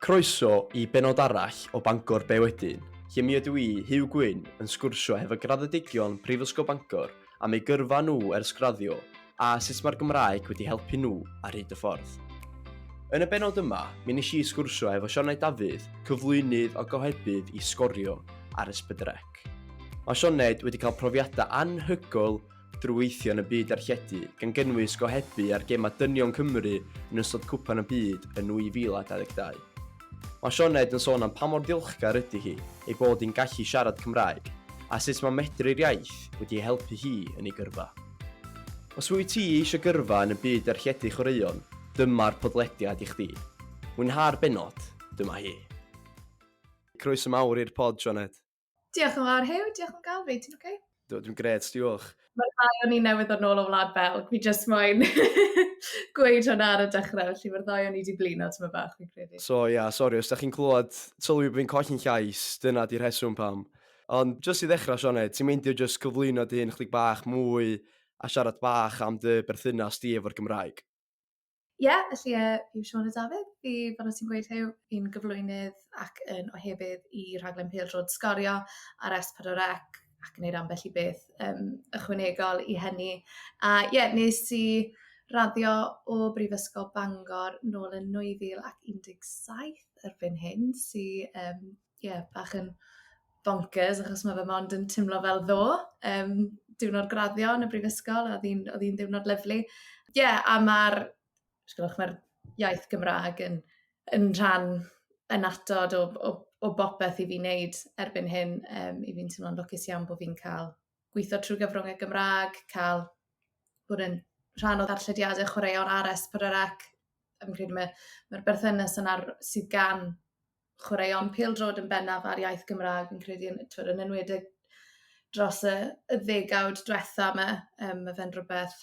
Croeso i bennod arall o Bangor Be Wedyn, lle mi ydw i, Huw Gwyn, yn sgwrsio hefo graddedigion Prifysgol Bangor am eu gyrfa nhw ers graddio a sut mae'r Gymraeg wedi helpu nhw ar hyd y ffordd. Yn y bennod yma, mi nes i sgwrsio efo Sioned Dafydd, cyflwynydd a gohebydd i Sgorio ar S4C. Mae Sioned wedi cael profiadau anhygoel drwy weithio yn y byd darlledu, gan gynnwys gohebu ar gemau dynion Cymru yn ystod Cwpan y Byd yn 2022. Mae Sioned yn sôn am pa mor ddiolchgar ydy hi ei bod hi'n gallu siarad Cymraeg, a sut mae medru'r iaith wedi ei helpu hi yn ei gyrfa. Os wyt ti eisiau gyrfa yn y byd darlledu chwaraeon, dyma'r podlediad i chdi. Mwynha'r bennod, dyma hi. Croeso mawr i'r pod, Sioned. Diolch yn fawr, Huw. Diolch am gael fi. Ti'n oce? Okay? Dwi'n gret, diolch. Mae'r ddau o'n i newydd ddod nôl o Wlad Belg. Fi jyst moyn gweud hwnna ar y dechrau, felly mae'r ddau o'n i wedi blino tyma bach, fi'n credu. So ia, yeah, sori, os da chi'n clywed sylwi bod fi'n colli'n llais, dyna di'r rheswm pam. Ond jyst i ddechrau, Sioned, ti'n meindio jyst cyflwyno dy hun chdig bach mwy a siarad bach am dy berthynas di efo'r Gymraeg? Ie, yeah, felly fi yw Siôn a Dafydd, fi, fel o't ti'n gweud Huw, fi'n gyflwynydd ac yn ohebydd i rhaglen pêl-droed Sgorio ar S4C ac yn gwneud ambell i beth ychwanegol i hynny. A ie, yeah, nes i raddio o Brifysgol Bangor nôl yn 2017 erbyn hyn, sy yeah, bach yn bonkers achos mae fe mond yn teimlo fel ddo, diwrnod graddio yn y brifysgol, a oedd hi'n ddiwrnod lyfli. Ie, yeah, a mae'r mae'r iaith Gymraeg yn, yn rhan annatod o bopeth i fi wneud erbyn hyn. I fi'n teimlo'n lwcus iawn bod fi'n cael gweithio trwy gyfrwng y Gymraeg, cael bod yn rhan o ddarllediadau chwaraeon ar S4C. Fi'n credu mae'r berthynas yna sydd gan chwaraeon pêl-droed yn bennaf ar iaith Gymraeg, fi'n credu, yn, twyd, yn enwedig dros y ddegawd diwetha yma, mae fe'n rhywbeth,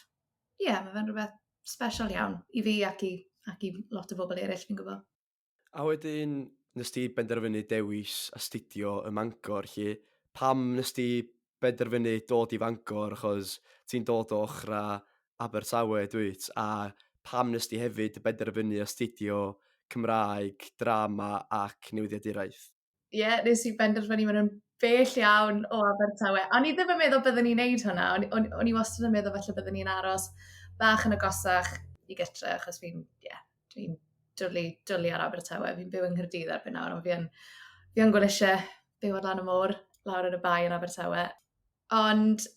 ie, yeah, mae fe'n rhywbeth special iawn i fi ac i lot o bobl eraill, fi'n gwybod. A wedyn, nes ti benderfynu dewis astudio ym Mangor, lle pam nes ti benderfynu dod i Fangor, achos ti'n dod o ochra Abertawe, dwyt, a pam nes ti hefyd benderfynu astudio Cymraeg, drama ac newyddiaduraeth? Ie, yeah, nes i benderfynu mynd yn bell iawn o Abertawe. O'n i ddim yn meddwl byddwn i'n neud hwnna. O'n i wastad yn meddwl falle byddwn i'n aros bach yn agosach i gytre, achos fi'n, yeah, dwi'n dwlu, dwlu ar Abertawe. Fi'n byw yng Nghaerdydd erbyn nawr, ond fi yn gweld eisiau byw ar lan y môr, lawr yn y bae yn Abertawe. Ond,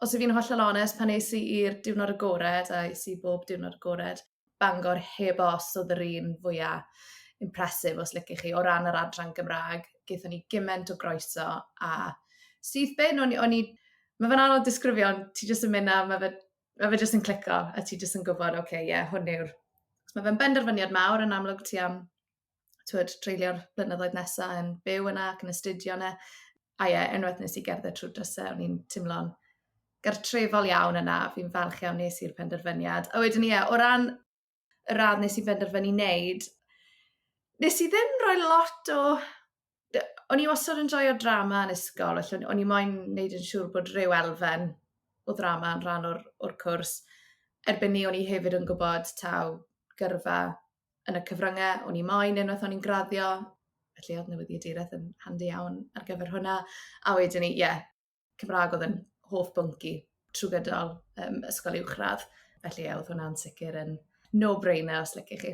os ydw fi'n hollol onest, pan es i i'r diwrnod agored, a es i bob diwrnod agored, Bangor heb os oedd yr un fwyaf impressive, os licech chi, o ran yr adran Gymraeg. Gaethon ni gymaint o groeso a syth bin, o'n i, mae fe'n anodd disgrifio, ond ti jyst yn mynd a mae fe jyst yn clico a ti jyst yn gwybod, oce, okay, ie, yeah, hwn yw'r. Mae fe'n benderfyniad mawr yn amlwg ti am twyd, treulio'r blynyddoedd nesaf yn byw yna ac yn astudio yna. A ie, unwaith nes i gerdded trwy'r drysau, o'n i'n teimlo'n gartrefol iawn yna. Fi'n falch iawn nes i'r penderfyniad. A wedyn ie, o ran y radd nes i benderfynu wneud, nes i ddim rhoi lot o. O'n i wastad yn joio drama yn ysgol, felly o'n i moyn wneud yn siŵr bod rhyw elfen o ddrama yn rhan o'r cwrs. Erbyn ni, o'n i hefyd yn gwybod taw gyrfa yn y cyfryngau o'n i moyn unwaith o'n i'n graddio, felly oedd newyddiaduraeth yn handi iawn ar gyfer hwnna. A wedyn ni, ie, yeah, Cymraeg oedd yn hoff bwnc i trwy gydol ysgol uwchradd. Felly ie, oedd hwnna'n sicr yn no-brainer os licech chi.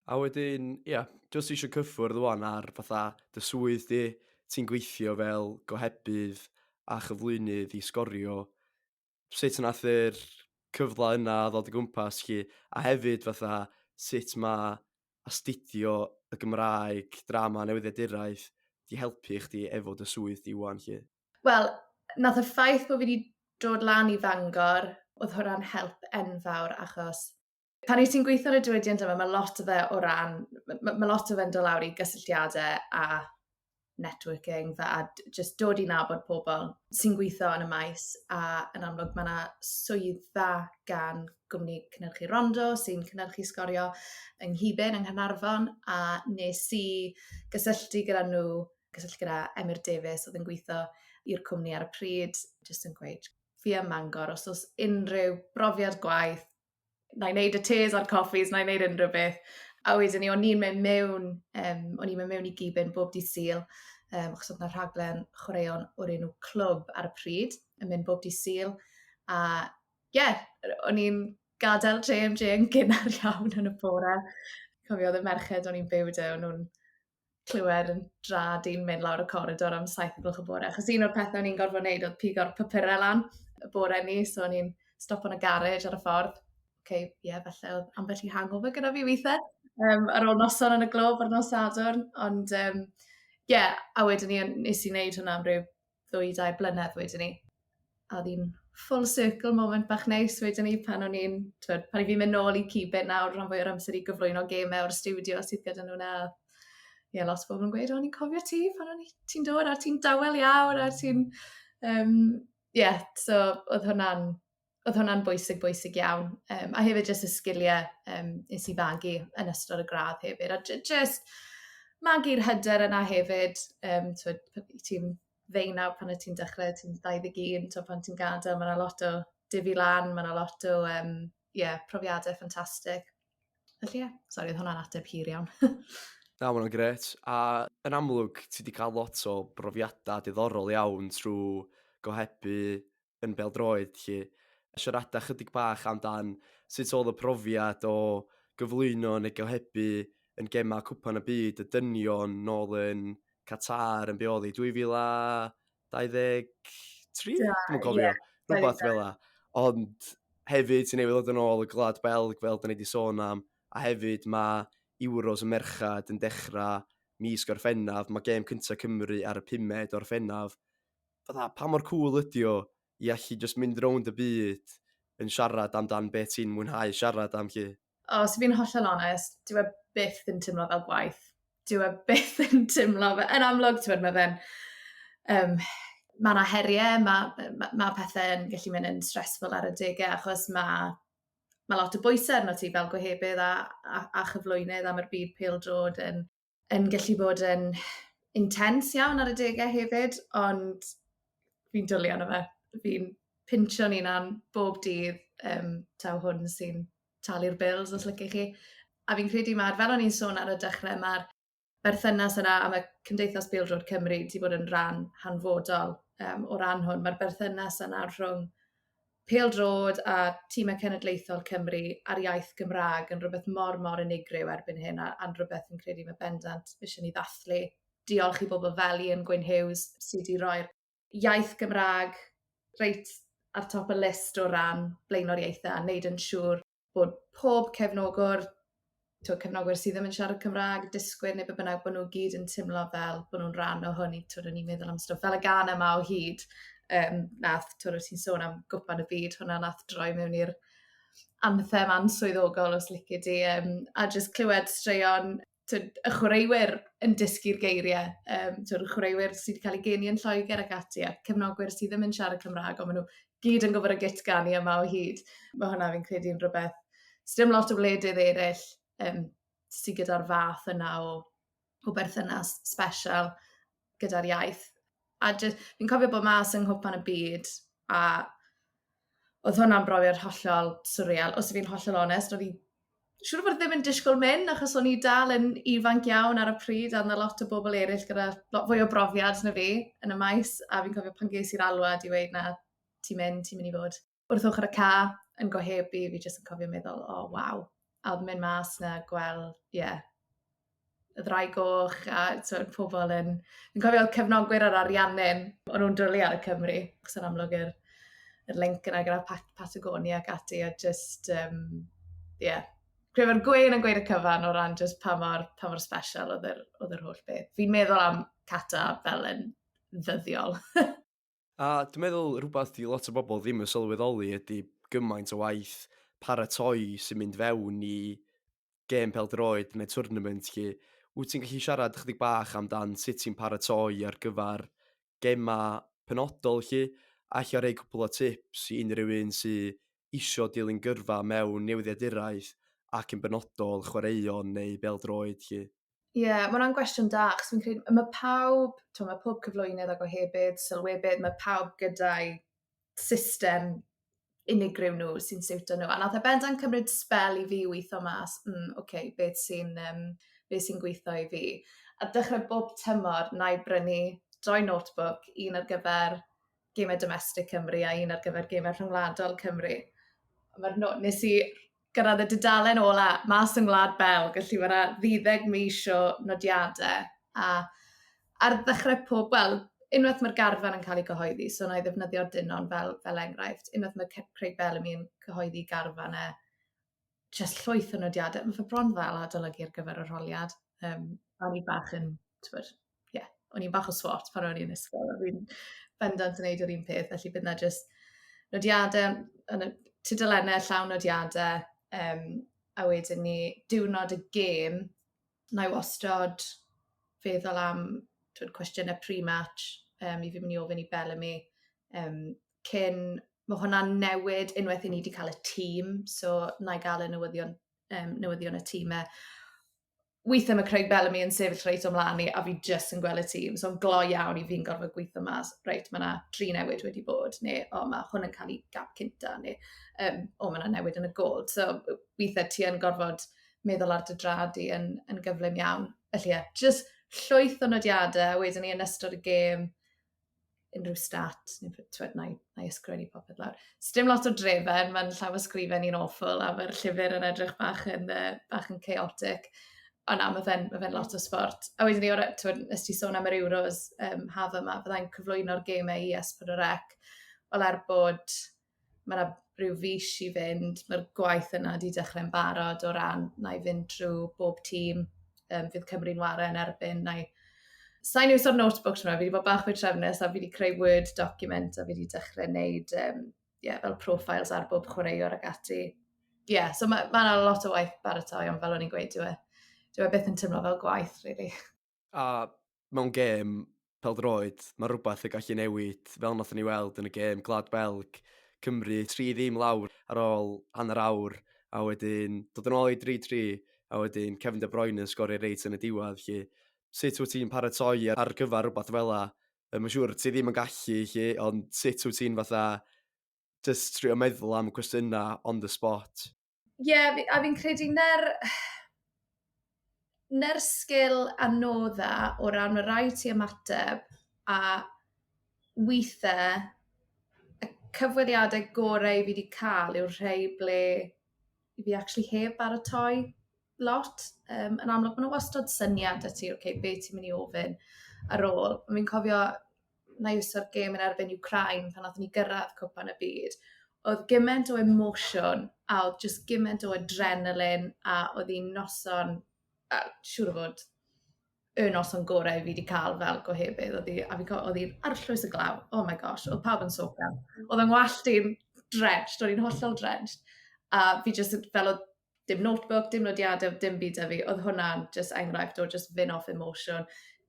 A wedyn, ia, yeah, jyst eisiau cyffwrdd wan ar fatha dy swydd di, ti'n gweithio fel gohebydd a chyflwynydd i Sgorio. Sut nath yr cyfle yna ddod o gwmpas chi, a hefyd fatha sut mae astudio y Gymraeg, drama, newyddiaduraeth di helpu chdi efo dy swydd di wan lle? Wel, nath y ffaith bod fi wedi dod lan i Fangor, oedd hwnna'n help enfawr achos pan wyt ti'n gweithio yn y diwydiant yma, mae lot o fe o ran, mae lot o fe'n dod lawr i gysylltiadau a networking fe, a just dod i nabod pobl sy'n gweithio yn y maes, a yn amlwg mae yna swyddfa gan gwmni cynhyrchu Rondo sy'n cynhyrchu Sgorio yng Nghibyn yng Nghaernarfon, a nes i gysylltu gyda nhw, gysylltu gyda Emyr Davies oedd yn gweithio i'r cwmni ar y pryd, jyst yn gweud, "Fi ym Mangor, os oes unrhyw brofiad gwaith, na i wneud y teas a'r coffees, na i wneud unrhyw beth." A wedyn ni, o'n i'n mynd mewn, o'n i'n mynd mewn i Gibbon bob dydd Sul, achos oedd 'na rhaglen chwaraeon o'r enw Clwb ar y pryd, yn mynd bob dydd Sul. A ie, yeah, o'n i'n gadael JMJ yn gynnar iawn yn y bore. Cofio oedd y merched o'n i'n byw 'da, o'n nhw'n clywed yn drad i'n mynd lawr y coridor am 7 o'gloch y bore. Achos un o'r pethau o'n i'n gorfod wneud oedd pigo'r papurau lan y bore ni, so o'n i'n stop yn y garej ar y ffordd. Oce, okay, ie, yeah, falle oedd ambell i hangover gyda fi weithiau ar ôl noson yn y Glob ar nos Sadwrn, ond yeah, a wedyn ni, nes i wneud hwnna am ryw 2, 3 blynedd wedyn ni. A oedd hi'n full circle moment bach neis wedyn ni pan o'n i'n, twyd, pan i fi'n mynd nôl i Cibyn nawr rhan fwy o'r amser i gyflwyno gemau o'r stiwdio sydd gyda nhw na. Ie, yeah, lot o bobl yn gweud, "O'n i'n cofio ti pan o'n i, ti'n dod a ti'n dawel iawn a ti'n." Yeah, so oedd hwnna'n bwysig, bwysig iawn. A hefyd jyst y sgiliau nes i fagu yn ystod y gradd hefyd. A jyst magu'r hyder yna hefyd. Twyd, ti'n 19 pan ti'n dechrau, ti'n 21, twyd, pan ti'n gadael, mae yna lot o difi lan, mae yna lot o yeah, profiadau ffantastig. Felly ie, yeah, sori, oedd hwnna'n ateb hir iawn. Na, ma' hwnna'n grêt. A yn amlwg, ti wedi cael lot o brofiadau diddorol iawn trwy gohebu yn bêl-droed, 'lly. Siarada chydig bach amdan sut oedd y profiad o gyflwyno neu gohebu yn gemau Cwpan y Byd y dynion nôl yn Qatar yn be oedd hi, 2023? Dwi'n cofio. Yeah, rhywbeth fel 'na. Ond hefyd, ti'n newydd ddod yn ôl y Gwlad Belg, fel da ni wedi sôn am, a hefyd mae Euros y Merchad yn dechrau mis Gorffennaf, mae gêm cyntaf Cymru ar y 5 Orffennaf. Fatha, pa mor cool ydi o i allu just mynd rownd y byd yn siarad amdan beth ti'n mwynhau siarad am, 'lly? O, os fi'n hollol onest, dyw e byth yn teimlo fel gwaith. Dyw e byth yn teimlo fel. Yn amlwg, ti'n mae fe'n... Mae yna heriau, mae pethau yn gallu mynd yn stressful ar y degau achos mae lot o bwysau arno ti fel gohebydd a chyflwynydd am yr byd pêl-droed yn gallu bod yn intense iawn ar y degau hefyd, ond fi'n dwlu arno fe. Fi'n pincho'n hunan bob dydd taw hwn sy'n talu'r bills, os liciwch chi. A fi'n credu mae'r, fel o'n i'n sôn ar y dechrau, mae'r berthynas yna a mae Cymdeithas Bêl-droed Cymru wedi bod yn rhan hanfodol o ran hwn. Mae'r berthynas yna rhwng pêl-droed a tîmau cenedlaethol Cymru a'r iaith Gymraeg yn rhywbeth mor, mor unigryw erbyn hyn a'n rhywbeth yn credu mae bendant eisiau ni ddathlu. Diolch i bobl fel Ian Gwyn Hughes sydd wedi roi'r iaith Gymraeg reit ar top y list o ran blaenoriaethau a wneud yn siŵr bod pob cefnogwr, twyd, cefnogwyr sydd ddim yn siarad Cymraeg, dysgwyr neu be bynnag, bod nhw gyd yn teimlo fel bod nhw'n rhan o hwn. Twyd, o'n i'n meddwl am stwff fel y gân Yma o Hyd. Nath, twyd, ti'n sôn am Gwpan y Byd, hwnna nath droi mewn i'r anthem answyddogol, os lici di. A jyst clywed straeon, twyd, y chwaraewyr yn dysgu'r geiriau, twyd, y chwaraewyr sydd wedi cael eu geni yn Lloegr ac ati, a cefnogwyr sydd ddim yn siarad Cymraeg, ond maen nhw gyd yn gwybod y gytgan Yma o Hyd. Mae hwnna fi'n credu yn rhywbeth. Sdim lot o wledydd eraill sydd gyda'r fath yna o berthynas special gyda'r iaith. A just, fi'n cofio bod mas yng Nghwpan y Byd a oedd hwnna'n brofiad hollol surreal. Os fi'n hollol onest, oedd i siŵr o fod ddim yn disgwyl mynd achos o'n i dal yn ifanc iawn ar y pryd a oedd 'na lot o bobl eraill gyda lot fwy o brofiad na fi yn y maes, a fi'n cofio pan ges i'r alwad i weud, "Na, ti'n mynd i fod wrth ochr y ca yn gohebu," fi jyst yn cofio meddwl, "Oh, waw." A oedd mynd mas na gweld, ie, yeah, y ddraig goch a twyd, pobl yn. Fi'n cofio oedd cefnogwyr yr Ariannin, o'n nhw'n dwlu ar y Cymru, achos yn amlwg yr link yna gyda Patagonia ac ati, a just, yeah. Credu mae'r gwên yn gweud y cyfan o ran just pa mor special oedd yr holl beth. Fi'n meddwl am Qatar fel yn ddyddiol. A dwi'n meddwl rhywbeth di lot o bobl ddim yn sylweddoli ydy gymaint o waith paratoi sy'n mynd fewn i gêm pêl-droed neu tournament, 'lly. Wyt ti'n gallu siarad chydig bach amdan sut ti'n paratoi ar gyfer gema penodol, 'lly, a ella rhoi cwpl o tips i unrhyw un sydd isio dilyn gyrfa mewn newyddiaduraeth ac yn benodol chwaraeon neu bêl-droed, 'lly? Ie, yeah, mae hwnna'n gwestiwn da, achos fi'n credu, mae pawb, twyd, mae pob cyflwynydd a gohebydd, sylwebydd, mae pawb gyda'i system. unigryw nhw sy'n siwto nhw. A nath e bendant cymryd sbel i fi weithio mas, okay, beth sy'n gweithio i fi. A dechrau bob tymor, na i brynu doi notebook, un ar gyfer gemau domestic Cymru a un ar gyfer gemau rhyngwladol Cymru. Mae'r no, nes i gyrraedd y dudalen ola mas yng Ngwlad Belg, felly mae yna 12 mis o nodiadau. A ar ddechrau pob, wel, unwaith mae'r garfan yn cael ei gyhoeddi, so na i ddefnyddio'r dynon fel enghraifft, unwaith mae Craig Bellamy yn cyhoeddi garfan e, just llwyth o nodiadau. Mae fe bron fel adolygu ar gyfer yr arholiad. O'n i bach yn, t'bod, ie, o'n i'n bach o swot pan o'n i'n ysgol, a fi'n bendant yn neud yr un peth, felly bydd 'na just nodiadau, yn y tudalennau llawn nodiadau, a wedyn ni, diwrnod y gêm, na i wastod feddwl am, t'wod, cwestiynau pre-match i fi mynd i ofyn i Bellamy cyn. Mae hwnna'n newid unwaith i ni wedi cael y tîm, so na i gael y newyddion y tîmau. Weithiau mae Craig Bellamy yn sefyll reit o mlaen i a fi just yn gweld y tîm, so'n gloi iawn i fi'n gorfod gweithio mas, reit, mae yna tri newid wedi bod, neu o, mae hwn yn cael ei gap cynta, neu o, mae yna newid yn y gol. So weithiau ti yn gorfod meddwl ar dy draed di yn gyflym iawn. Felly ie, just llwyth o nodiadau, wedyn ni yn ystod y gêm, unrhyw stat, neu t'wod, na i ysgrifennu popeth lawr. Sdim lot o drefen, mae'n llaw ysgrifen i'n awful, a mae'r llyfr yn edrych bach yn chaotic. Ond na, ma fe'n lot o sport. A wedyn ni, t'wod, nes ti sôn am yr Euros haf yma, fyddai'n cyflwyno'r gemau i S4C. Wel, er bod mae yna rhyw fis i fynd, mae'r gwaith yna wedi dechrau'n barod o ran na i fynd trwy bob tîm fydd Cymru'n ware yn erbyn. Na i Sa'n iwso'r notebooks yma, fi wedi bod bach fwy trefnus a fi wedi creu Word document a fi wedi dechrau wneud yeah, fel profiles ar bob chwaraewr ac ati. Yeah, so mae ma 'na lot o waith baratoi, ond fel o'n i'n gweud, dyw e byth yn teimlo fel gwaith, really. A mewn gêm pêl-droed, mae rhywbeth yn gallu newid, fel nathon ni weld yn y gêm Gwlad Belg, Cymru 3-0 lawr ar ôl hanner awr, a wedyn dod yn ôl i 3-3, a wedyn Kevin De Bruyne yn sgorio reit yn y diwedd. Lle, sut wyt ti'n paratoi ar gyfer rhywbeth fel 'a? Mae'n siŵr ti ddim yn gallu, lle, ond sut wyt ti'n fatha just trio meddwl am y cwestiynau on the spot? Ie, yeah, a fi'n credu 'na'r sgil anodda o ran mae rhaid ti ymateb, a weithiau y cyfweliadau gorau fi wedi cael yw'r rhai ble i fi actually heb baratoi lot. Yn amlwg, maen nhw wastad syniad 'da ti, okay, be ti'n mynd i ofyn ar ôl. Fi'n cofio na iwso'r gêm yn erbyn Ukraine pan nathon ni gyrraedd Cwpan y Byd. Oedd gymaint o emosiwn a oedd just gymaint o adrenaline a oedd hi'n noson, a siŵr o fod y noson gorau fi wedi cael fel gohebydd. Oedd hi, a fi, oedd hi'n arllwys y glaw. Oh my gosh, oedd pawb yn socan. Oedd yng ngwallt i'n drenched, o'n i'n hollol drenched. A fi just fel oedd dim notebook, dim nodiadau, dim byd 'da fi. Oedd hwnna'n just enghraifft o just fynd off emotion.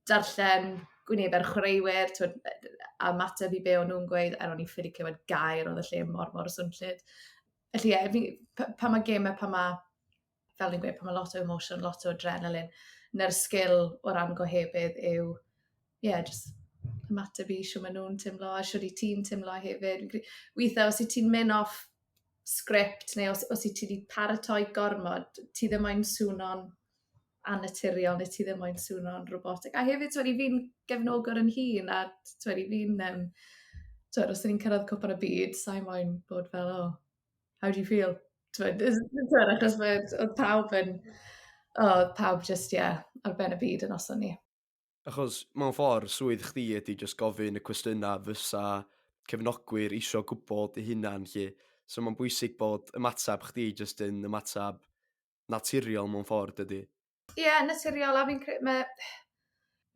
Darllen gwynebau'r chwaraewyr, t'wod, a ymateb i be o'n nhw'n gweud, er o'n i'n ffili clywed gair, oedd y lle mor, mor swnllyd. Felly ie, fi, pan mae gemau, pan mae, fel ni'n gweud, pan mae lot o emotion, lot o adrenaline, 'na'r sgil o ran gohebydd yw, ie, yeah, just ymateb i shwt maen nhw'n teimlo a shwt i ti'n teimlo hefyd. Weithiau, os i ti'n mynd off script neu os i ti wedi paratoi gormod, ti ddim moyn swno'n annaturiol neu ti ddim moyn swno'n robotic. A hefyd, twed, i fi'n gefnogwr yn hun a twed, i fi'n, twed, os ni'n cyrraedd Cwpan y Byd, sa'i moyn bod fel, "Oh, how do you feel?" Twed, twed, achos oedd pawb yn, oh, pawb just, yeah, ar ben y byd yn noson ni. Achos mewn ffordd, swydd chdi ydy just gofyn y cwestiynau fysa cefnogwyr isio gwybod eu hunan, lle. So mae'n bwysig bod ymateb chdi just yn ymateb naturiol mewn ffordd, ydy. Ie, yeah, naturiol, a fi'n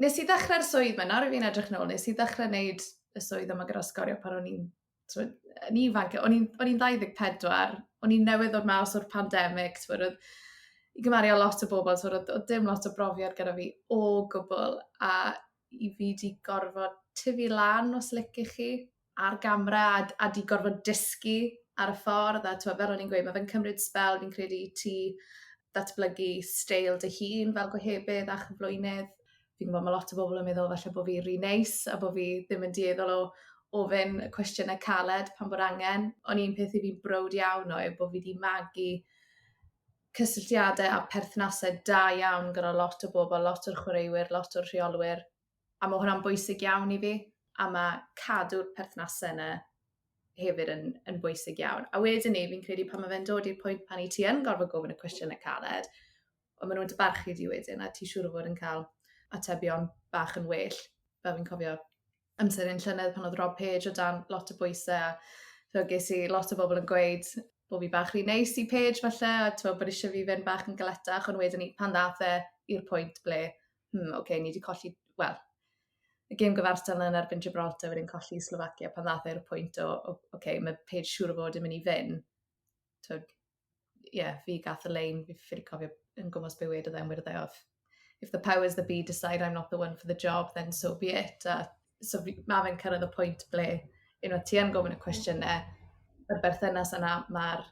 nes i ddechrau'r swydd yma, nawr i fi'n edrych nôl, nes i ddechrau wneud y swydd yma gyda Sgorio pan o'n i'n, t'mod, yn ifanc, o'n i'n 24, o'n i'n newydd ddod mas o'r pandemig, t'mod, oedd, i gymharu â lot o bobl, t'mod, oedd dim lot o brofiad gyda fi o gwbl, a i fi 'di gorfod tyfu lan, os licech chi, ar gamera, a 'di gorfod dysgu ar y ffordd, a t'mod, fel o'n i'n gweud, mae fe'n cymryd sbel, fi'n credu, i ti ddatblygu steil dy hun fel gohebydd a chyflwynydd. Fi'n gwybod mae lot o bobl yn meddwl falle bod fi rhy neis a bod fi ddim yn dueddol o ofyn y cwestiynau caled pan bod angen. Ond un peth i fi'n browd iawn o yw bod fi wedi magu cysylltiadau a perthnasau da iawn gyda lot o bobl, lot o'r chwaraewyr, lot o'r rheolwyr. A mae hwnna'n bwysig iawn i fi. A mae cadw'r perthnasau yna hefyd yn bwysig iawn. A wedyn ni, fi'n credu pan mae fe'n dod i'r pwynt pan i ti yn gorfod gofyn y cwestiynau caled, ond maen nhw'n dy barchu di wedyn, a ti siŵr o fod yn cael atebion bach yn well. Fel fi'n cofio amser un llynedd pan oedd Rob Page o dan lot o bwysau, a so, ges i lot o bobl yn gweud bod fi bach rhy neis i Page falle, a t'mo, bod eisiau fi fynd bach yn galetach, ond wedyn ni, pan ddath e i'r pwynt ble, okay, ni wedi colli, wel, y gêm gyfartal yn erbyn Gibraltar wedyn colli Slovakia, pan ddath e i'r pwynt o okay, mae Page siŵr o fod yn mynd i fynd. Ie, yeah, fi gath y lein, fi ffili cofio yn gwmws be wedodd e, wedodd e, if the powers that be decide I'm not the one for the job, then so be it. A, so mae fe'n cyrraedd y pwynt ble unwaith ti yn gofyn y cwestiynau, yr berthynas yna, mae'r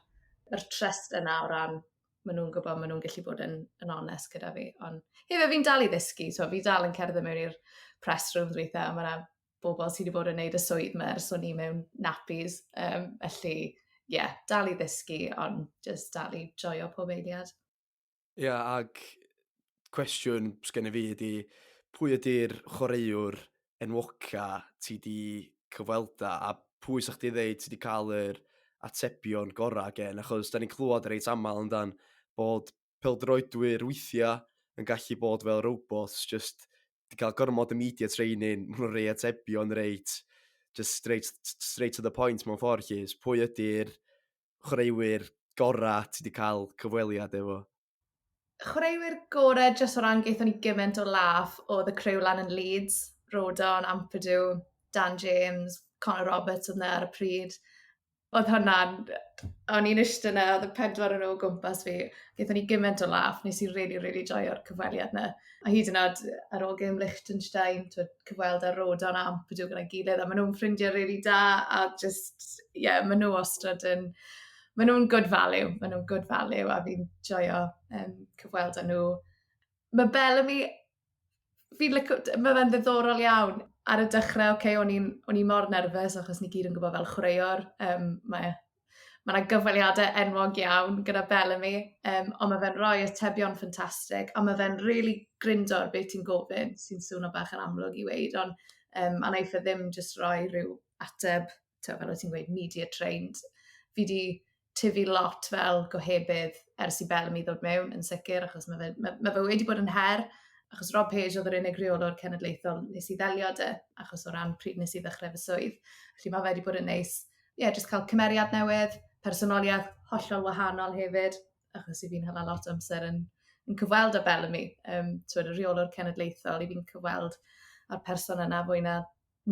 yr trust yna o ran maen nhw'n gwybod maen nhw'n gallu bod yn onest gyda fi. Ond hefyd fi'n dal i ddysgu, so fi dal yn cerdded mewn i'r press rooms weithiau, a mae yna bobl sydd wedi bod yn neud y swydd yma ers o'n i mewn nappies. Felly, ie, yeah, dal i ddysgu, ond just dal i joio pob eiliad. Ie, yeah, ag cwestiwn sgen i fi ydy, pwy ydy'r chwaraewr enwoca ti di cyfweld â, a pwy sa chdi ddeud ti di cael yr atebion gorau gen, achos da ni'n clywed reit aml yndan bod peldroedwyr weithiau yn gallu bod fel robots, just di cael gormod o media training, maen nhw'n rhoi atebion reit, just straight to the point mewn ffordd lly. So, pwy ydy'r chwaraewyr gorau ti di cael cyfweliad efo? Chwaraewyr gorau, jyst o ran gaethon ni gymaint o laff, oedd y criw lan yn Leeds, Rodon, Ampadu, Dan James, Connor Roberts oedd 'na ar y pryd. Oedd hwnna'n... O'n i'n eistedd yna, oedd y pedwar yn nhw o gwmpas fi. Gaethon ni gymaint o laff, nes i really, really joio'r cyfweliad yna. A hyd yn oed ar ôl gêm Liechtenstein, twyd, cyfweld ar Rodon a Ampadu gyda'i gilydd, a maen nhw'n ffrindiau really da, a just, yeah, maen nhw wastad yn... Maen nhw'n good value, maen nhw'n good value, a fi'n joio cyfweld â nhw. Mae Bellamy, fi'n licio, mae fe'n ddiddorol iawn. Ar y dechrau, okay, o'n i mor nerfus, achos ni gyd yn gwybod fel chwaraewr, mae yna gyfweliadau enwog iawn gyda Bellamy, ond mae fe'n rhoi atebion ffantastig, a mae fe'n really grindo ar beth ti'n gofyn, sy'n swnio bach yn amlwg i weud, ond a naiff e ddim just rhoi rhyw ateb, fel wyt ti'n gweud, media trained. Fi di tyfu lot fel gohebydd ers i Bellamy ddod mewn yn sicr, achos mae fe wedi bod yn her, achos Rob Page oedd yr unig reolwr cenedlaethol nes i ddelio 'da, achos o ran pryd nes i ddechrau fy swydd. Felly mae fe wedi bod yn neis, ie, yeah, just cael cymeriad newydd, personoliaeth hollol wahanol hefyd, achos i fi'n hala lot o amser yn cyfweld â Bellamy, twyd, y rheolwr cenedlaethol, i fi'n cyfweld â'r person yna fwy na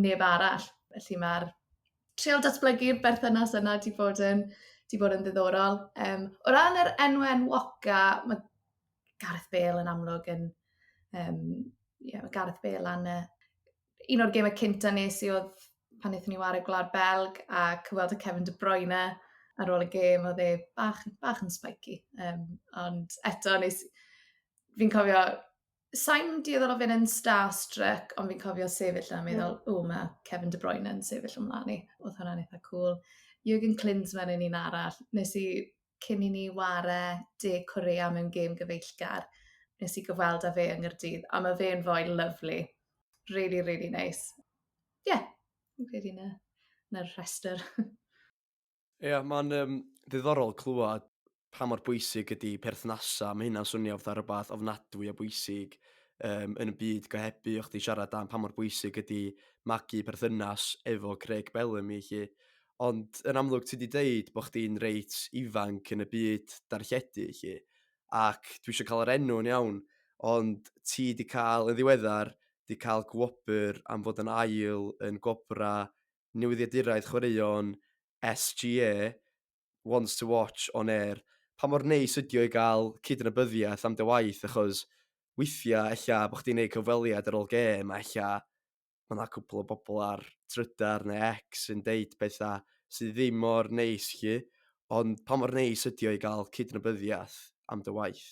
neb arall. Felly mae'r trial datblygu'r berthynas yna di bod yn ddiddorol. O ran yr enw enwoca, mae Gareth Bale yn amlwg yn... Yeah, mae Gareth Bale yn un o'r gemau cynta nes i oedd pan wnaethon ni wario Gwlad Belg a cyfweld â Kevin De Bruyne ar ôl y gêm, oedd e bach yn spiky. Ond eto, fi'n cofio, sa'n dueddol o fynd yn starstruck, ond fi'n cofio sefyll a meddwl, o, mae Kevin De Bruyne yn sefyll ymlaen i. Oedd hwnna'n eitha cool. Jürgen Klinsmann yn un arall. Nes i, cyn i ni ware De Korea mewn gêm gyfeillgar, nes i gyfweld â fe yng Nghaerdydd, a mae fe'n foi lovely. Really, really nice. Ie, yeah, fi'n credu na'r rhestr. Ie, yeah, mae'n ddiddorol clywed pa mor bwysig ydy perthnasau. Mae hynna'n swnio fatha rhywbeth ofnadwy o bwysig yn y byd gohebu. O'ch ti siarad am pa mor bwysig ydy magu perthynas efo Craig Bellamy. Lly. Ond yn amlwg ti wedi deud bod chdi'n reit ifanc yn y byd darlledu. Lly. Ac dwi eisiau cael yr enw yn iawn, ond ti wedi cael yn ddiweddar, di cael gwobr am fod yn ail yn gwobra newyddiaduraeth chwaraeon SGA, Ones to Watch on Air. Pa mor neis ydi o i gael cydnabyddiaeth am dy waith, achos weithiau ella bod chdi'n neud cyfweliad ar ôl gêm, a ella mae yna cwpl o bobl ar Trydar neu X yn deud pethau sydd ddim mor neis lly, ond pa mor neis ydi o i gael cydnabyddiaeth am dy waith?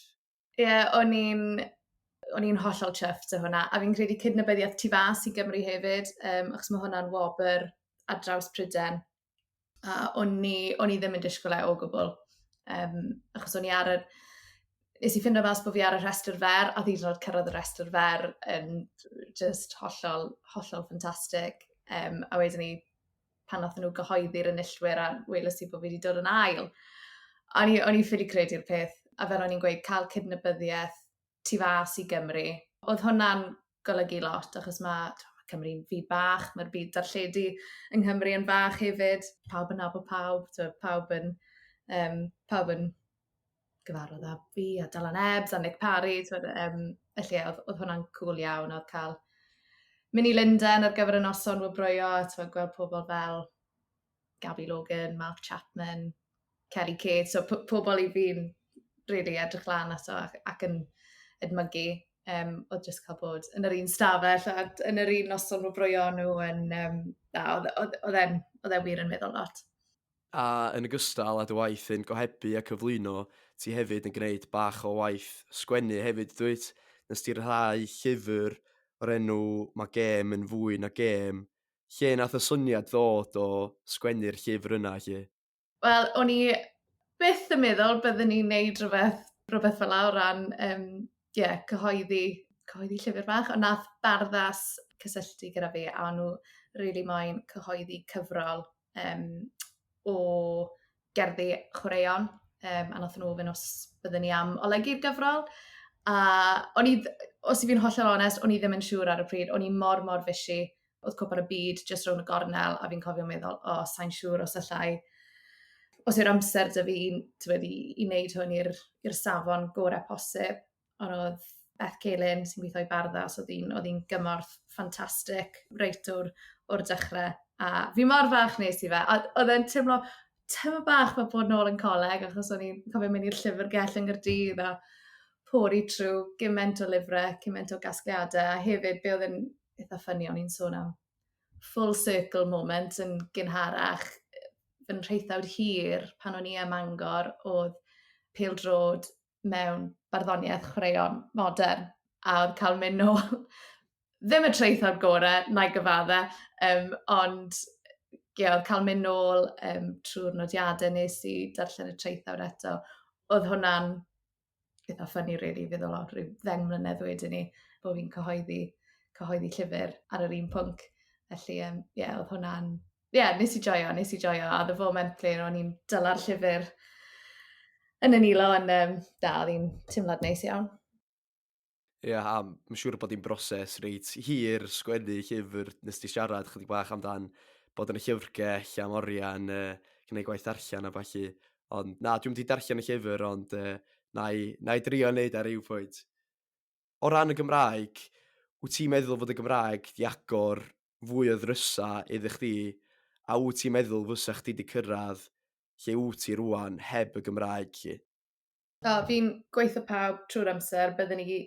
Ie, yeah, o'n i'n hollol chuffed o hwnna, a fi'n credu cydnabyddiaeth tu fas i Gymru hefyd, achos mae hwnna'n wobr ar draws Prydain. A o'n i ddim yn disgwyl e o gwbl. Achos o'n i ar y... Nes i ffindo mas bod fi ar y rhestr fer, a hyd yn oed cyrraedd y rhestr fer yn just hollol, hollol ffantastig. A wedyn ni, pan nath nhw gyhoeddi'r enillwyr a weles i bod fi wedi dod yn ail. O'n i ffili credu'r peth, a fel o'n i'n gweud, cael cydnabyddiaeth tu fas i Gymru. Oedd hwnna'n golygu lot, achos mae Cymru'n fyd bach, mae'r byd darlledu yng Nghymru yn bach hefyd. Pawb yn nabod pawb, pawb yn gyfarwydd â fi a Dylan Ebbs a Nick Parry. Twyd, felly oedd hwnna'n cool iawn, oedd cael mynd i Lundain ar gyfer y noson wobrwyo, a twyd, gweld pobl fel Gabby Logan, Mark Chapman, Kelly Kate, so pobl i fi'n really edrych lan ato ac yn edmygu. Oedd jyst cael bod yn yr un stafell a yn yr un noson wobrwyo nhw yn, na, oedd e wir yn meddwl lot. A yn ogystal â dy waith yn gohebu a cyflwyno, ti hefyd yn gwneud bach o waith sgwennu hefyd, dwyt? Nes ti ryddhau llyfr o'r enw Mae Gêm yn Fwy na Gêm. Lle nath y syniad ddod o sgwennu'r llyfr yna, lle? Wel, o'n i byth yn meddwl byddwn ni'n neud rhywbeth fel 'na o ran yeah, cyhoeddi llyfr bach, ond nath Barddas cysylltu gyda fi a nhw really moyn cyhoeddi cyfrol o gerddi chwaraeon, a nath nhw ofyn os byddwn ni am olygu'r gyfrol. A o'n i, os i fi'n hollol onest, o'n i ddim yn siŵr ar y pryd, o'n i mor, mor fishy. Oedd Cwpan y Byd jyst rownd y gornel, a fi'n cofio meddwl, "O, oh, sa'n siŵr os allai, os yw'r amser 'da fi, twyd, i wneud hwn i'r safon gorau posib." Ond oedd Beth Celyn, sy'n gweithio i Barddas, oedd hi'n gymorth ffantastig reit o'r dechrau. A fi mor falch nes i fe. A oedd e'n teimlo teimlo bach fel bod nôl yn coleg, achos o'n i'n cofio mynd i'r llyfrgell yng Nghaerdydd a pori trwy gymaint o lyfrau, gymaint o gasgliadau. A hefyd, be oedd yn eitha funny, o'n i'n sôn am full circle moment yn gynharach, fy nhraethawd hir pan o'n i ym Mangor oedd pêl-droed mewn barddoniaeth chwaraeon modern, a oedd cael mynd nôl, ddim y traethawd gorau, na i gyfadde, ond ie, oedd cael mynd nôl trwy'r nodiadau nes i darllen y traethawd eto, oedd hwnna'n eitha funny really, feddwl o rhyw 10 mlynedd wedyn ni, bod fi'n cyhoeddi llyfr ar yr un pwnc. Felly, yeah, oedd hwnna'n... Ie, yeah, nes i joio, nes i joio. A the moment lle o'n i'n dyla'r llyfr yn y nilo yn, da, oedd hi'n teimlad neis iawn. Ie, yeah, a mae'n siŵr bod hi'n broses reit hir sgwennu llyfr. Nes ti siarad chydig bach amdan bod yn y llyfrgell am oriau yn gwneud gwaith darllen a falle. Ond na, dwi'n wedi darllen y llyfr, ond na i drio wneud ar ryw pwynt. O ran y Gymraeg, wyt ti'n meddwl fod y Gymraeg di agor fwy o ddrysa iddo chdi, a wyt ti'n meddwl fysa chdi di cyrraedd lle wyt ti rwan heb y Gymraeg lle? O, fi'n gweithio pawb trwy'r amser, byddwn ni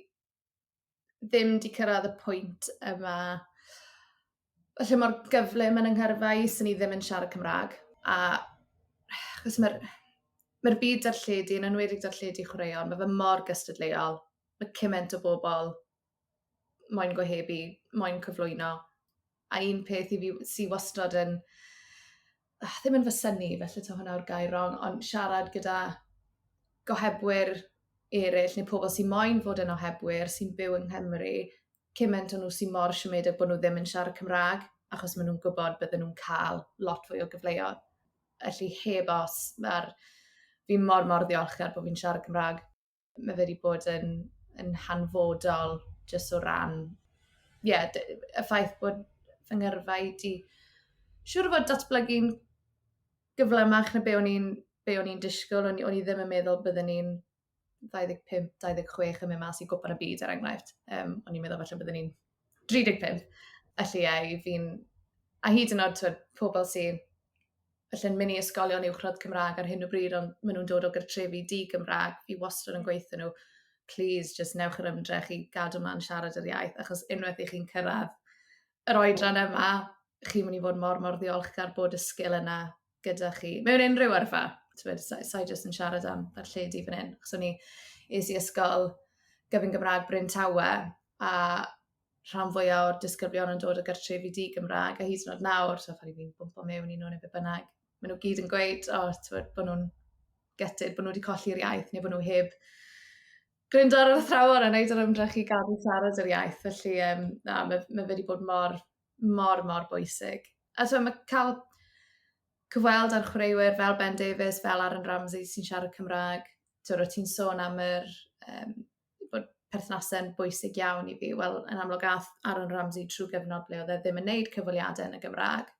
ddim di cyrraedd y pwynt yma falle mor gyflym yn 'y nghyrfa i, sy'n ni ddim yn siarad Cymraeg. A achos mae'r byd darlledu, yn enwedig darlledu chwaraeon, mae fe mor gystadleuol. Mae cymaint o bobl moyn gohebu, moyn cyflwyno. A un peth i fi sy wastad yn, ah, ddim yn fy synnu, felly ta hwnna yw'r gair wrong, ond siarad gyda gohebwyr eraill neu pobl sy'n moyn fod yn ohebwyr sy'n byw yng Nghymru, cymaint o nhw sy'n mor siomedig bod nhw ddim yn siarad Cymraeg, achos maen nhw'n gwybod bydden nhw'n cael lot fwy o gyfleoedd. Felly heb os, fi mor mor ddiolchgar bod fi'n siarad Cymraeg. Mae fe wedi bod yn hanfodol jyst o ran, ie, yeah, y ffaith bod fy ngyrfa i di siŵr o fod datblygu'n gyflymach na be o'n i'n disgwyl. O'n i ddim yn meddwl bydden ni'n 25, 26 yn mynd mas i Gwpan y Byd, er enghraifft. O'n i'n meddwl falle bydden ni'n 35. Felly ie, fi'n... A hyd yn oed, twyd, pobl sy'n falle'n mynd i ysgolion uwchradd Cymraeg ar hyn o bryd, ond maen nhw'n dod o gartrefi di-Gymraeg, fi wastad yn gweithio nhw, "Please, just newch yr ymdrech i gadw mlaen siarad yr iaith," achos unwaith i chi'n cyrraedd yr oedran yma, chi'n mynd i fod mor, mor ddiolchgar bod y sgil yna gyda chi. Mewn unrhyw yrfa, sa i jyst yn siarad am ddarlledu fan hyn. Achos o'n i, es i ysgol gyfun Gymraeg Bryn Tawe, a rhan fwyaf o'r disgyblion yn dod o gartrefi di-Gymraeg, a hyd yn oed nawr, so pan fi'n bwmpo mewn i nhw neu be bynnag, maen nhw gyd yn gweud, o, oh, bod nhw'n gutted, bod nhw wedi colli'r iaith, neu bod nhw heb gryndo ar yr athrawon a wneud yr ymdrech i gadw siarad yr iaith. Felly, na, mae fe wedi bod mor, mor, mor bwysig. A so, mae cael cyfweld ar chwaraewyr fel Ben Davies, fel Aaron Ramsey sy'n siarad Cymraeg. Twr, o ti'n sôn am yr, bod perthnasau'n bwysig iawn i fi. Wel, yn amlwg ath Aaron Ramsey trwy gyfnod ble oedd e ddim yn neud cyfweliadau yn y Gymraeg.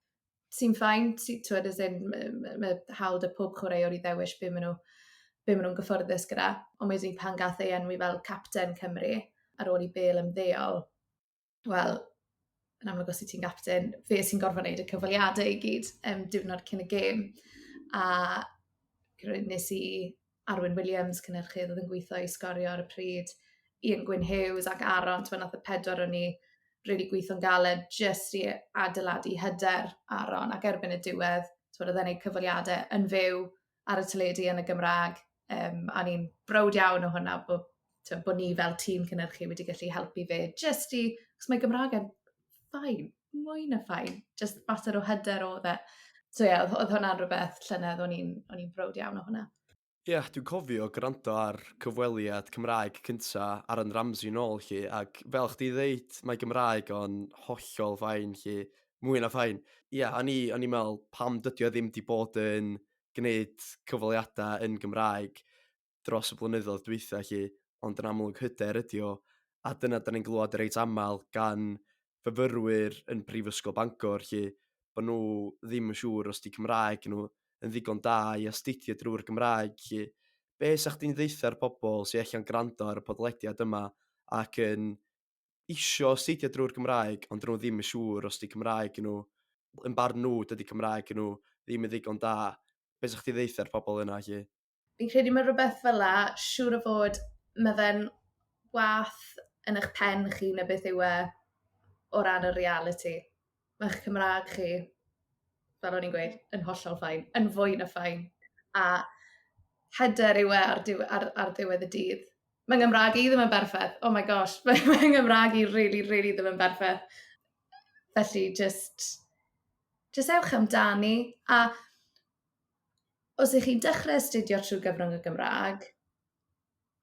Sy'n fine, twyd, as in, mae hawl 'da pob chwaraewr i ddewis be maen nhw'n gyfforddus gyda. Ond wedyn pan gath ei enwi fel capten Cymru ar ôl i Bale ymddeol, wel, yn amlwg os wyt ti'n gapten, fe sy'n gorfod wneud y cyfweliadau i gyd diwrnod cyn y gêm. A nes i Arwyn Williams, cynhyrchydd oedd yn gweithio i Sgorio ar y pryd, Ian Gwyn Hughes ac Aaron, ti'n nath y pedwar o'n ni really gweithio'n galed jyst i adeiladu hyder Aaron, ac erbyn y diwedd, ti'n oedd e'n gwneud cyfweliadau yn fyw ar y teledu yn y Gymraeg, a ni'n browd iawn o hwnna bod ni fel tîm cynhyrchu wedi gallu helpu fe jyst i, cos mae Gymraeg yn fine, mwy na fine, just mater o hyder oedd e. So ie, yeah, oedd hwnna'n rhywbeth llynedd o'n i'n browd iawn o hwnna. Ie, yeah, dwi'n cofio gwrando ar cyfweliad Cymraeg cynta Aaron Ramsey nôl chi, ac fel chdi ddeud, mae Gymraeg o'n hollol fine chi, mwy na fine. Ie, yeah, o'n i'n meddwl pam dydy o ddim di bod yn gwneud cyfweliadau yn Gymraeg dros y blynyddoedd dwytha chi, ond yn amlwg hyder ydi o, a dyna da ni'n glywed reit aml gan fyfyrwyr yn Prifysgol Bangor chi, bod nhw ddim yn siŵr os di Cymraeg nhw yn ddigon da i astudio drwy'r Gymraeg chi. Be sa chdi'n ddeutha'r pobl sy'n allan gwrando ar y podlediad yma ac yn isio astudio drwy'r Gymraeg, ond nhw ddim yn siŵr os di Cymraeg nhw, yn barn nhw, dydy Cymraeg nhw ddim yn ddigon da. Be sa chdi ddeutha'r pobl yna chi? Fi'n credu mae rhywbeth fel la, siŵr o fod mae fe'n wath yn eich pen chi na beth yw e o ran y reality. Mae'ch Cymraeg chi, fel o'n i'n gweud, yn hollol fine, yn fwy na fine. A hyder yw e ar ddiwedd y dydd. Mae Nghymraeg i ddim yn berffaith. Oh my gosh, mae Nghymraeg i really, really ddim yn berffaith. Felly, just ewch amdani. A os ych chi'n dechrau astudio trwy gyfrwng y Gymraeg,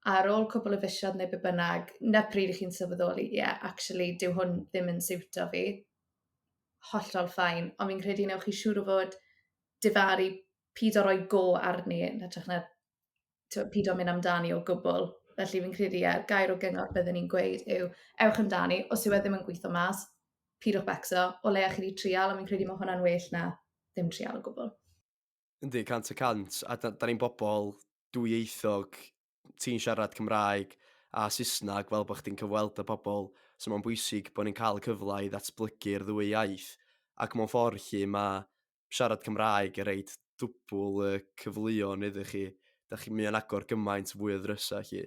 ar ôl cwpl o fisoedd neu be bynnag, na pryd ych chi'n sylweddoli, ie, yeah, actually, dyw hwn ddim yn siwto fi. Hollol fine. Ond fi'n credu newch chi siŵr o fod difaru pido roi go arni, yn hytrach na pido mynd amdani o gwbl. Felly fi'n credu, ie, gair o gyngor byddwn ni'n gweud yw ewch amdani, os yw e ddim yn gweithio mas, pidwch becso, o leia chi wedi trial, ond fi'n credu mae hwnna'n well na ddim trial o gwbl. Yndi, 100%. A da ni'n bobl dwyieithog, ti'n siarad Cymraeg a Saesneg fel bod chdi'n cyfweld â pobl, so mae'n bwysig bod ni'n cael y cyfle i ddatblygu'r ddwy iaith. Ac mewn ffordd lle mae siarad Cymraeg yn reit dwbl y cyfleon iddo chi. Da chi'n mynd agor gymaint fwy o ddrysau chi.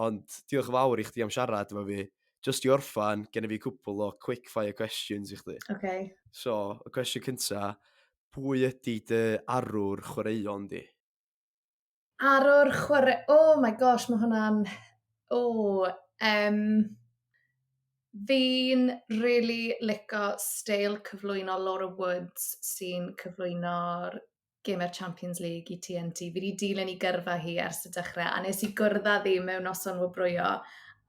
Ond diolch yn fawr i chdi am siarad efo fi. Just i orffan, gen i fi cwpl o quick fire questions i chdi. Okay. So, y cwestiwn cynta, pwy ydy dy arwr chwaraeon di? Arwr chwarae... Oh my gosh, mae hwnna'n... Oh, fi'n really lico steil cyflwyno Laura Woods sy'n cyflwyno'r Gemau'r Champions League i TNT. Fi wedi dilyn i gyrfa hi ers y dechrau, a nes i gwrdd â ddi mewn noson wobrwyo,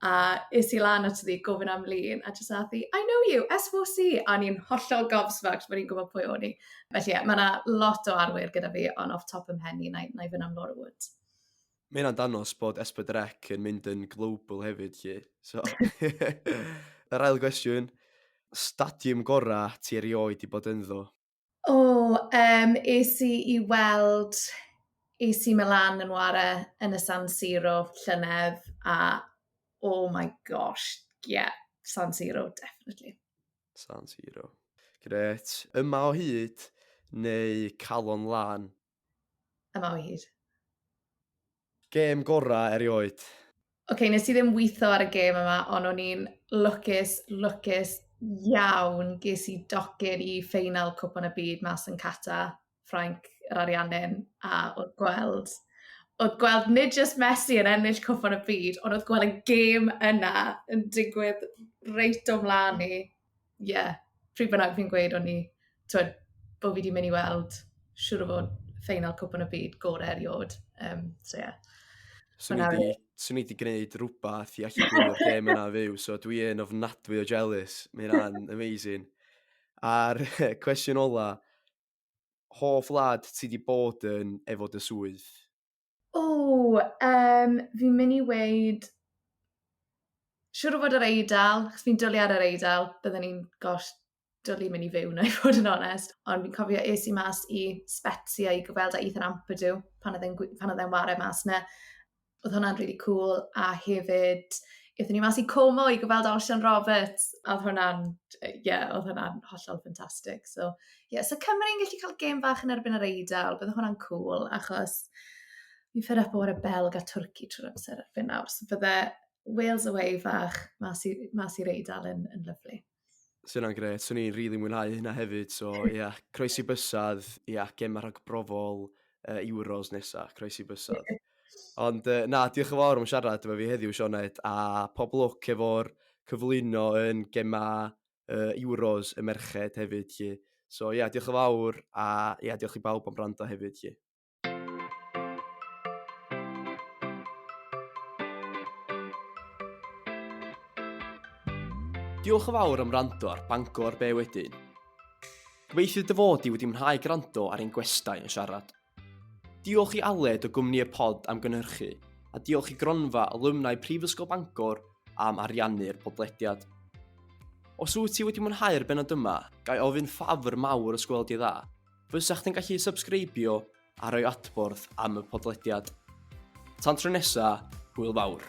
a es i lan at ddi gofyn am lun, a just ath hi, "I know you, S4C", a ni'n hollol gobsmacked bod ni'n gwybod pwy o'n i. Felly ie, mae yna lot o arwyr gyda fi, ond off top 'y mhen i, na i fynd am Laura Woods. Mae hynna'n danos bod S4C yn mynd yn global hefyd, lle. So, yr ail gwestiwn, stadiwm gora ti erioed i bod ynddo? O, es i i weld AC Milan yn ware yn y San Siro llynedd, a oh my gosh, yeah, San Siro, definitely. San Siro. Gret. Yma o Hyd neu Calon Lân? Yma o Hyd. Gêm gora erioed? Oce, okay, nes i ddim weithio ar y gêm yma, ond o'n i'n lwcus, lwcus iawn. Ges i docyn i ffeinal Cwpan y Byd mas yn Qatar, Ffrainc, yr Ariannin, a oedd gweld Oedd gweld nid just Messi yn ennill cwpan y byd, ond oedd gweld y gêm yna yn digwydd reit o mlaen ni. Ie, yeah, pryd bynnag fi'n gweud o'n i, twyd, bod fi wedi mynd i weld, siŵr o fod, ffeinal cwpan y byd gorau erioed. So yeah. Swn i wedi gwneud rhywbeth i allu gwylio'r gêm yna fyw, so dwi yn ofnadwy o jealous. Mae hynna'n amazing. A'r cwestiwn ola, hoff wlad ti wedi bod yn efo dy swydd? O, fi'n mynd i weud... Siŵr o fod yr Eidal, achos fi'n dwlu ar yr Eidal, byddwn ni'n, gosh, dwlu mynd i fyw na i fod yn onest. Ond fi'n cofio es i mas i Spezia i gyfweld â Ethan Ampadu pan oedd e'n ware mas 'na. Oedd hwnna'n really cool, a hefyd aethon ni mas i Como i gyfweld Osian Roberts, a oedd hwnna'n, yeah, oedd hwnna'n hollol ffantastig. So, yeah, so Cymru'n gallu cael gêm fach yn erbyn yr Eidal, bydde hwnna'n cool, achos fi'n fed up o ware Belg a Twrci trwy'r amser erbyn nawr, so bydde Wales away fach mas i'r Eidal yn lyfli. So hynna'n grêt, swn i'n rili mwynhau hynna hefyd, so ia, yeah, croesi bysedd, ia, yeah, gemau rhagbrofol Euros nesa, croesi bysedd. Ond na, diolch yn fawr am siarad efo fi heddiw, Sioned, a pob lwc efo'r cyflwyno yn gemau Euros y merched hefyd, lly. So ia, yeah, diolch yn fawr, a ia, yeah, diolch i bawb am wrando hefyd, lly. Diolch yn fawr am wrando ar Bangor Be Wedyn. Gobeithio dy fod di wedi mwynhau gwrando ar ein gwestai yn siarad. Diolch i Aled o gwmni y pod am gynhyrchu, a diolch i gronfa alumni Prifysgol Bangor am ariannu'r podlediad. Os wyt ti wedi mwynhau'r bennod yma, ga i ofyn ffafr mawr os gweld di dda. Fysa chdi'n gallu subscribio a rhoi adborth am y podlediad. Tan tro nesa, hwyl fawr.